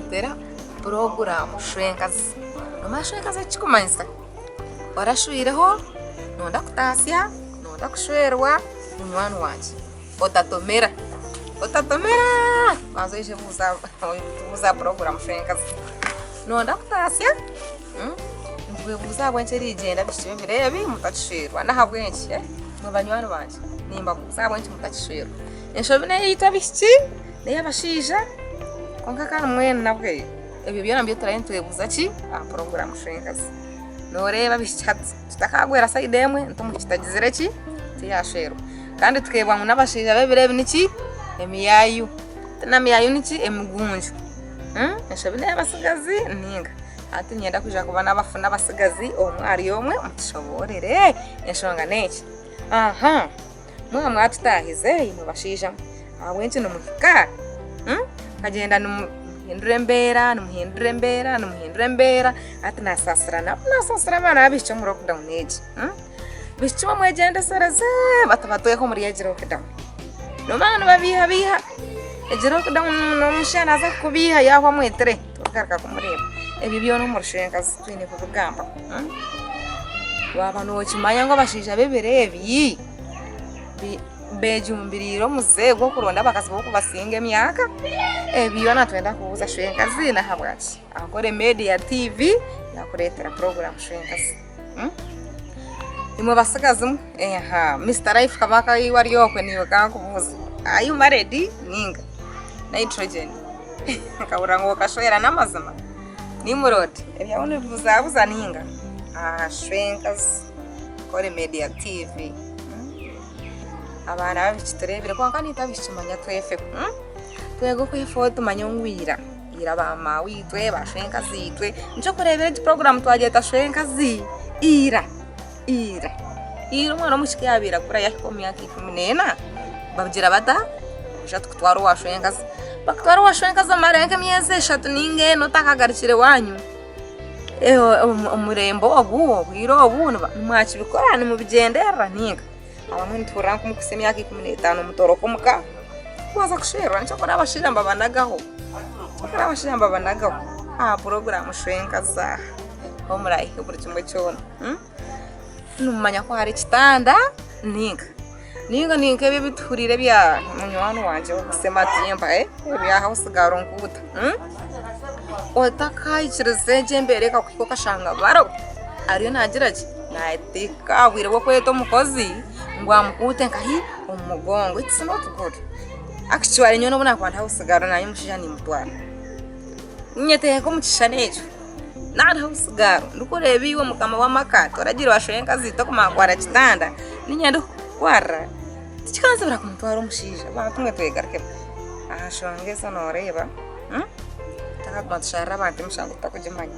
Ninkureetera puroguraamu shwenkazi. Noomanya shwenkazi eki kirikumanyisa? Orashwireho, nooyenda kutaasya, nooyenda kushwerwa, munywani wangye otatomera, otatomera banza oije obuuze aha puroguraamu shwenkazi. Nooyenda kutaasya, nitwebuuza ahabw'enki erigyenda bishiki b'ebiro ebi mutakishwerwa n'ahabw'enki imwe banywani bangye nimbabuuza ahabw'enki mutakishwerwa? Enshobi n'eyaitu abaishiki n'ey'abashaija kwonka kandi mbwenu nabwe ebyo byona nibyo turaabe nitwebuuza ki aha puroguraamu shwenkazi. Nooreeba abaishiki hati tutakagwera sayidi emwe nti omwishiki tagizire ki tiyashwerwa kandi tukeebwa ngu n'abashaija b'ebiro ebi niki emiyaayu ti na miyaayu niki emigunju enshobi n'ey'abatsigazi ninga hati niinyenda kwija kuba n'abafu n'abatsigazi omwe ahari omwe mutushoboorore enshonga n'egi. Mwaba mwatutaahize imwe bashaija mwe, ahabw'enki nimuhika mukagyenda nimuhindura embeera, nimuhindura embeera, nimuhindura embeera, hati naasaasira nabo naasaasira abaana b'abaishiki omu lockdown egi. Baishiki mwe mwegyendesereze batabatweka omuri egi lockdown. Noomanya nibabeihabeiha, egi lockdown n'omushaija naaza kukubeiha yaahwa amwetire torikugaruka kumureeba. Ebyo byona omu rushwenkazi twine kubigambaho. Waaba nookimanya ngu abashaija b'ebiro ebi beejumbiriire omuze gw'okuronda abakazi b'okubasinga emyaka, ebi byona nitwenda kubuuza shwenkazi n'ahabwaki Ankole Media TV yaakureetera puroguraamu shwenkazi. Imwe batsigazi mwe, Mister Life Kabaka iwe ari okwe naiwe kankubuuze, are you married ninga? Nitrogen nkahurira ngu okashwera n'amazima? Nimrod ebyawe nibibuzabuza ninga? Aha shwenkazi Ankole Media TV abaana b'abaishiki tureebire kwonka naitwe abaishiki manya twefeho twege okwefaho tumanye ngu ira ira ba maaweitwe ba shwenkaziitwe nikyo orikureebera egi puroguraamu twagyeta shwenkazi ira Ira, ira omwana w'omwishiki yaabaire akura yaahika omu myaka 14, bagira bata? Ija tukutware owa shwenkazi. Bakutwara owa shwenkazi omare nk'emyezi eshatu ninga ena otakagarukire waanyu. Omurembe ogu, obwire obu nimwakibikora nimubigyenderera ninga? Abamwe nituhurira ngu mukuhitsya emyaka 15 mutoroka omuka mwaza kushwerwa. Nikyo orikureeba abashaija nibabanagaho, nikyo orikureeba abashaija nibabanagaho aha puroguraamu shwenkazi aha ahu muraahihe buri kimwe kyona. Nimumanya ku hariho ekitanda ninga ninga ninka ebi ebituhuriire ebya munywani wangye Sematimba ebya house girl nkuuta otakahikiriza egyo embeera ekakuhika okashanga baro ariyo naagira ki naateeka aha bwire bw'okweta omukozi ngu amukuute nkahi omu mugongo it's not good actually nyowe n'obu naakuba ndi house girl naanye omushaija nimutwara nyeteeka omu kishushani ekyo. Nari house girl ndikureeba iwe mukama w'amaka toragiire wa shwenkazi tokumanya kwara kitanda niinye ndikukutwara tikikanzibira kumutwara omushaija bantu mwe twegarukemu aha nshonga ezo nooreeba tutakaguma tusharire abantu emishango tutakugimanya.